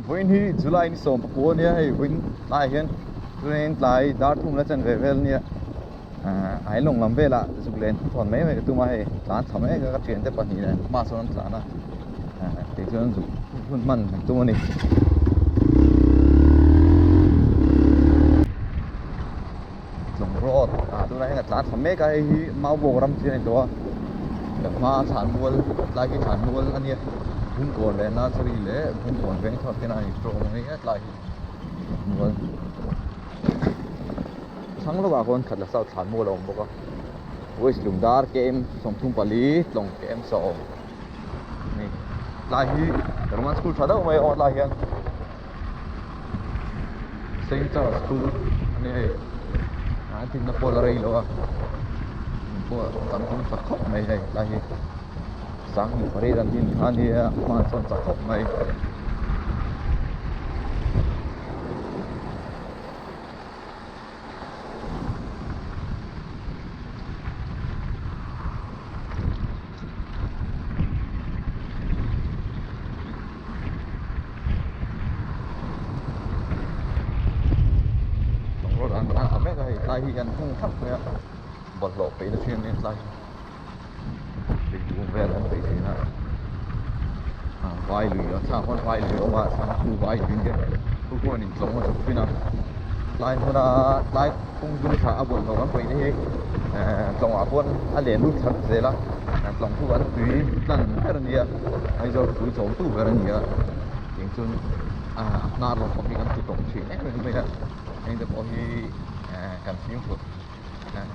Vawiin hi July ni sawm pakua ania hei vawiin tlaiah hian chuanin tlai dar thum la chen ve vel ania ahh Ailawng lam velah zuk len thawn mai mai ka tum a hei tlan thla mek a ka thiante pahnih nen hma sawn an tlan a ahh kei chuan zuk hun hman kan tum a ni. Tlawng road ah tunah hian a tlan thla mek a hei hi Maubawk ram chi a ni tawh a kan hma thlan mual tlai khi thlan mual a nia Bungkawn leh Nursery leh Bungkawn veng thar te a inṭawm a ni a tlai hi mual thlang lawkah khawn khat la south thlan mual a awm bawk a West Lungdar KM 34 Tlawng KM 10 a ni tlai hi Roman school tha deuh mai a awm a tlai hian. Saint Charles school a ni hei a dinna pawh la rei lo a pawh tam tum chak khawp mai hei tlai hi sanghnih pariat an din kha a nia hma an sawn chak khawp mai. Road an tlan ta mek a hei tlai hi an hung thap mai a bawlhhlawh peihna thin a ni tlai hi eitur vel an peih thin a ah vai lui a chhang khawn vai lui a awm a chhang khu vai lui te khu khuan in tlawng a chhuk thin a tlai hmuna tlai kawng dung thla a bawlhhlawh kan peihna hi ehh tlawngah pawh a len lut thla zel a tlawng chu an tui tlan ber a nia Aizawl khawpui chawmtu ber a ni a tiang chuan ah hnar lam pawh hi kan ti tawng thin em em mai a heng te pawh hi ehh kan fimkhur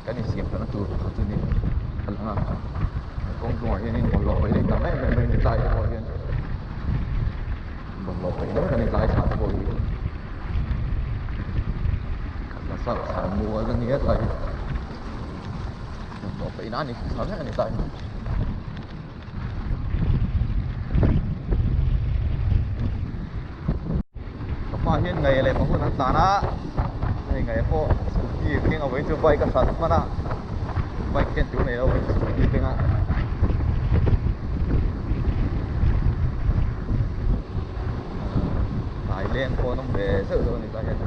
kan insiam thatna tur pakhat chu a ni a lang a kawng chungah hianin bawlhhlawh paih leh tam em em mai a ni tlai te pawh hian bawlhhlawh paih na vek a ni tlai thlah te pawh hi khat la sap thlan mual a ni a tlai hi bawlhhlawh paih na a ni thla vek a ni tlai hi. Ka pa hian ngaih leh pahun an tlan a hei ngaih pawh scooty a keng a vawiin chu bike a hralh hman a bike ken tur nei lo vawiin chu scooty a keng a. Tlai leng pawh an awm ve zeuh zeuh a ni tlai hian.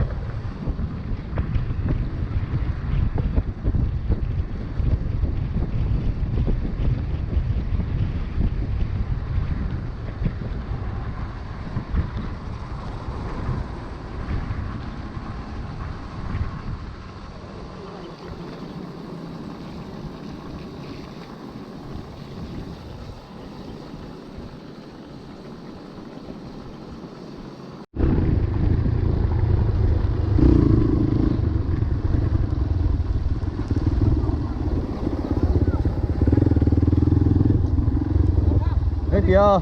Thế kìa.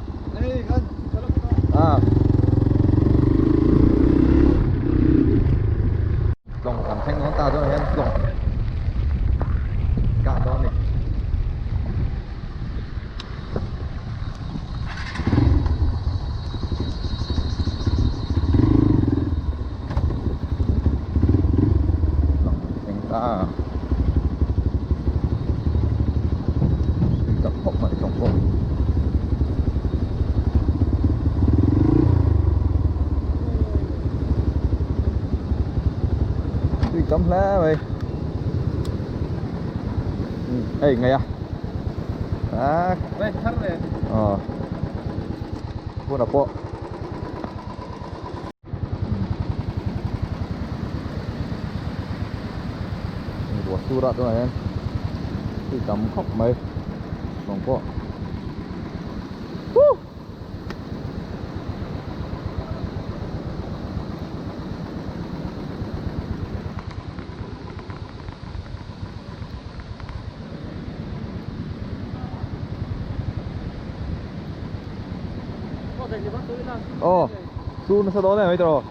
À. Tlawng kan thleng dawn ta chuan hian tlawng kah dawn a ni. Tlawng kan thleng ta. Tui tak khawp mai tlawng pawh. Tui tam hle mai. Hei ngay à. À. Ờ. Hmun ah pawh. Ruah sur ah tunah hian tui tam khawp mai lawng pawh. Woo! Aw sur nasa dawn em mai tawh.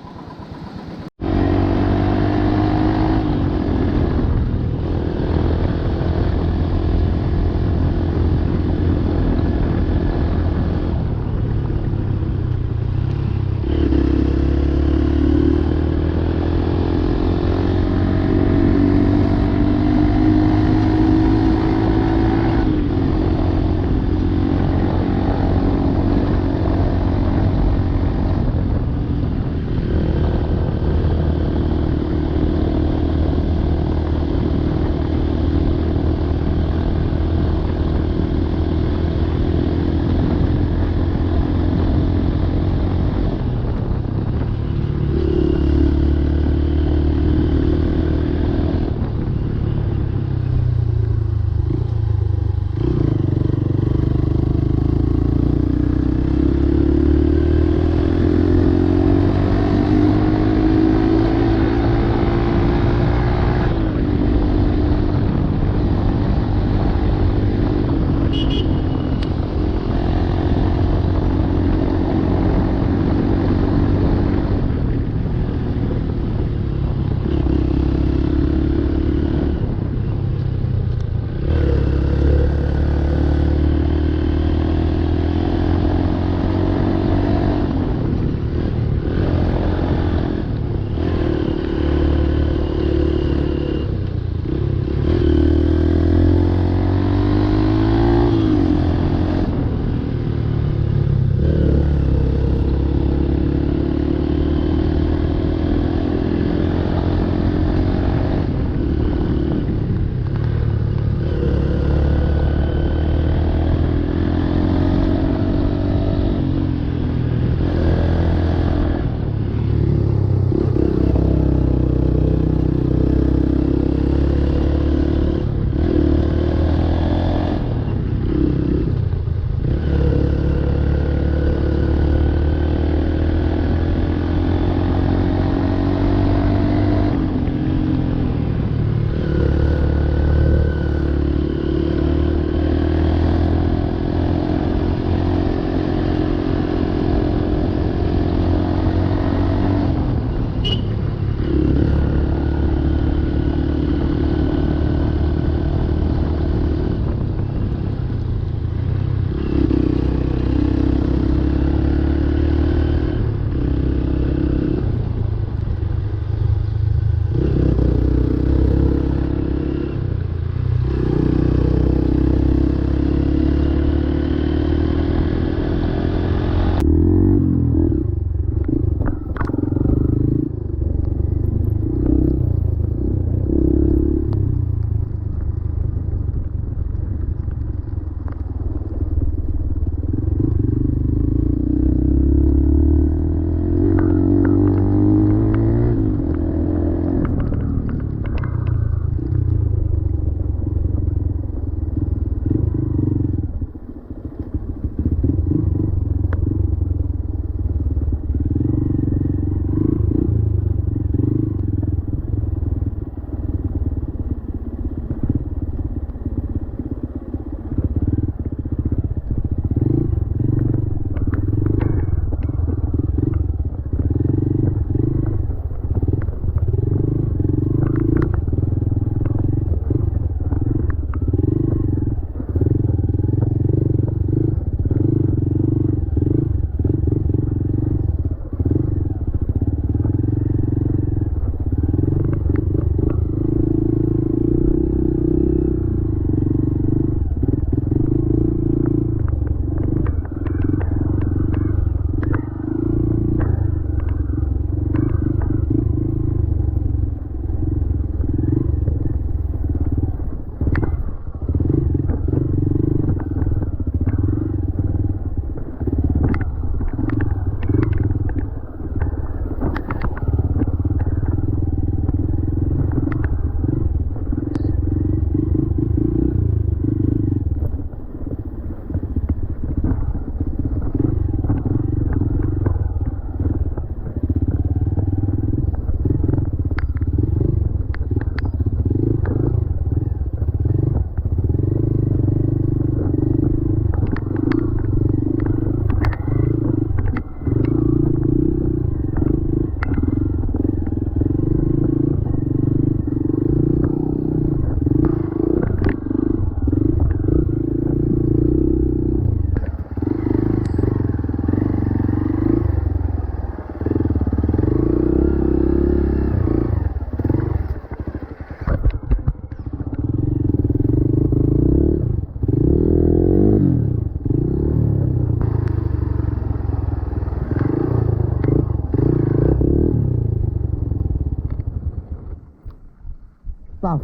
Tough.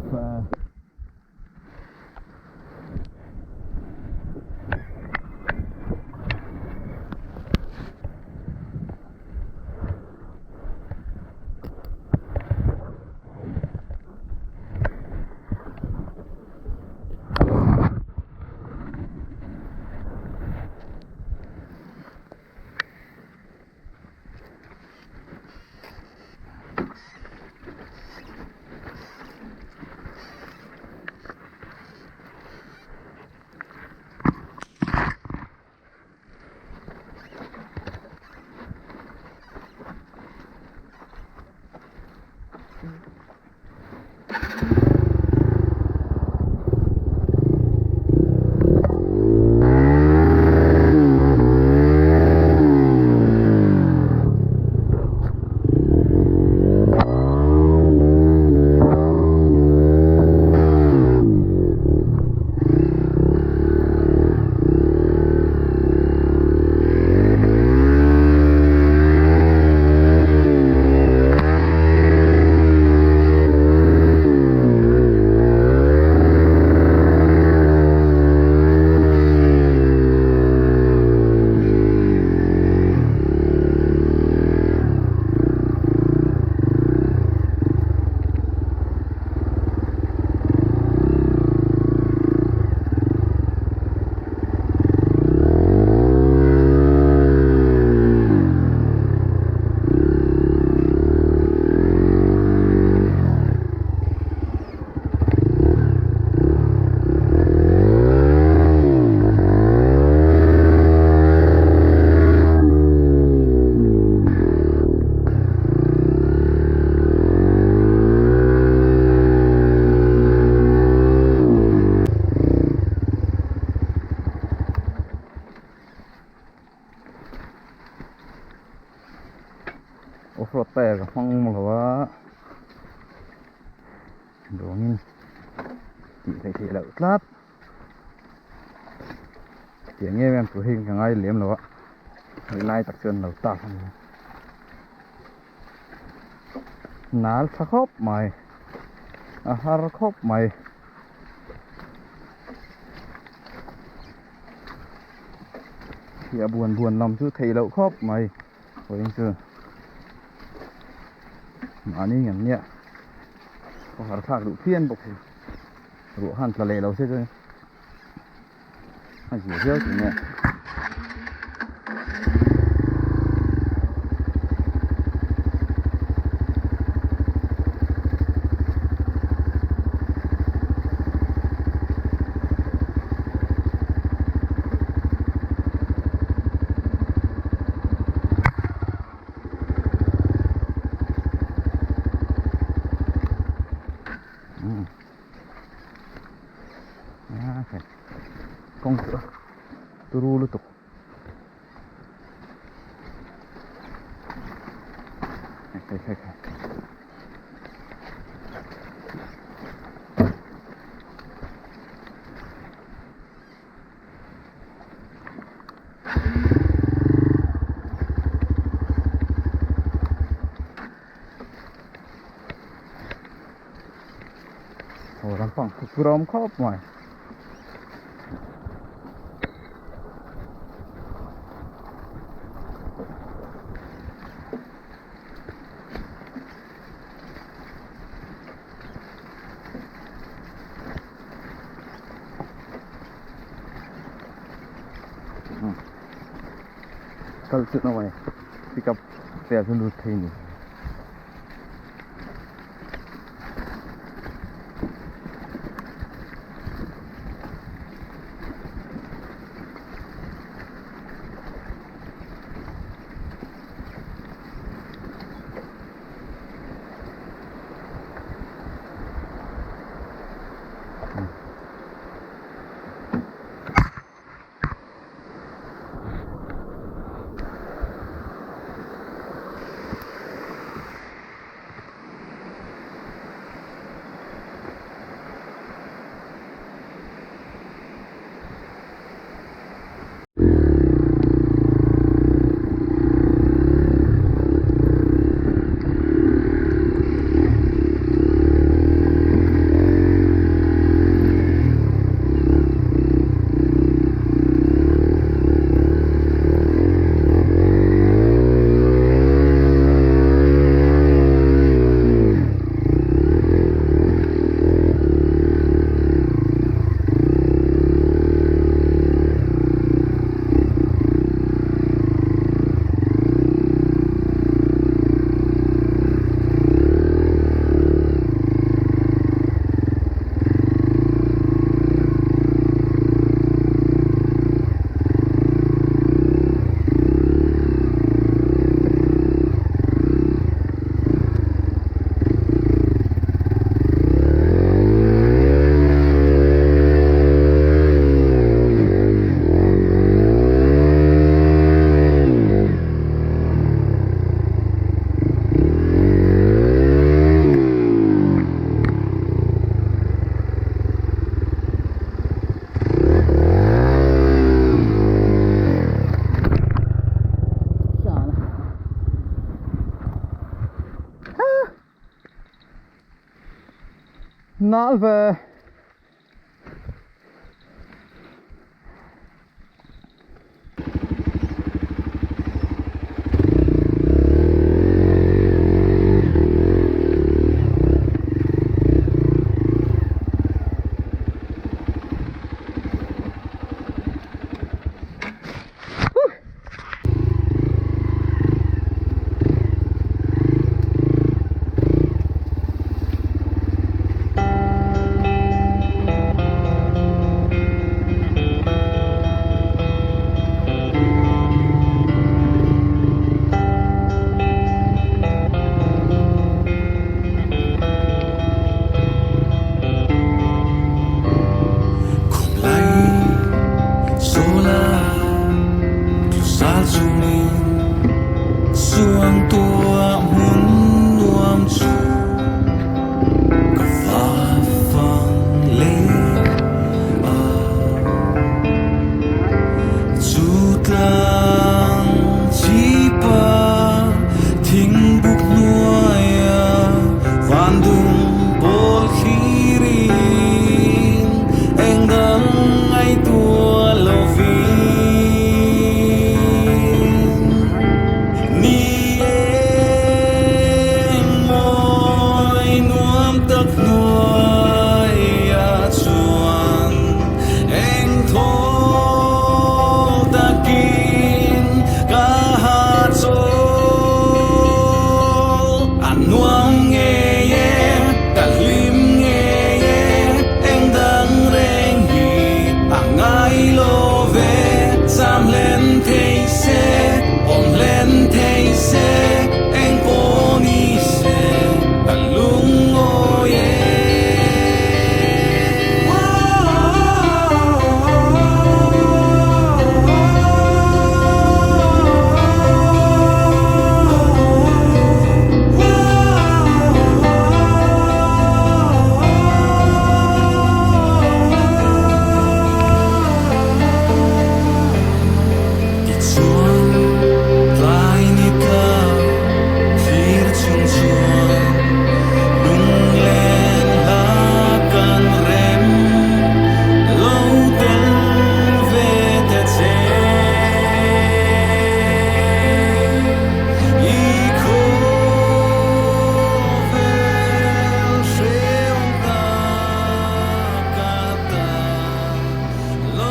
Off road tyre ka hmang lo a dawngin tih theih theih loh tlat tiang em em tur hi ka ngai lem lo a helai tak chuan lo tak a ni nal tha khawp mai a har khawp mai. Khi a buan buan lam chu theih loh khawp mai vawiin chu mahni ngam nia khawhar thlak duh phian bawk hi ruah han tla leh lo se chuan a zir viau tih nge. Kawng chu turu lutuk khai khai khai. Aw lampang khu ram khawp mai. Kal chu na mai pickup vel chu lut thei ni. Nal ve.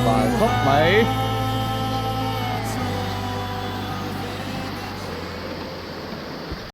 Fai khawp mai.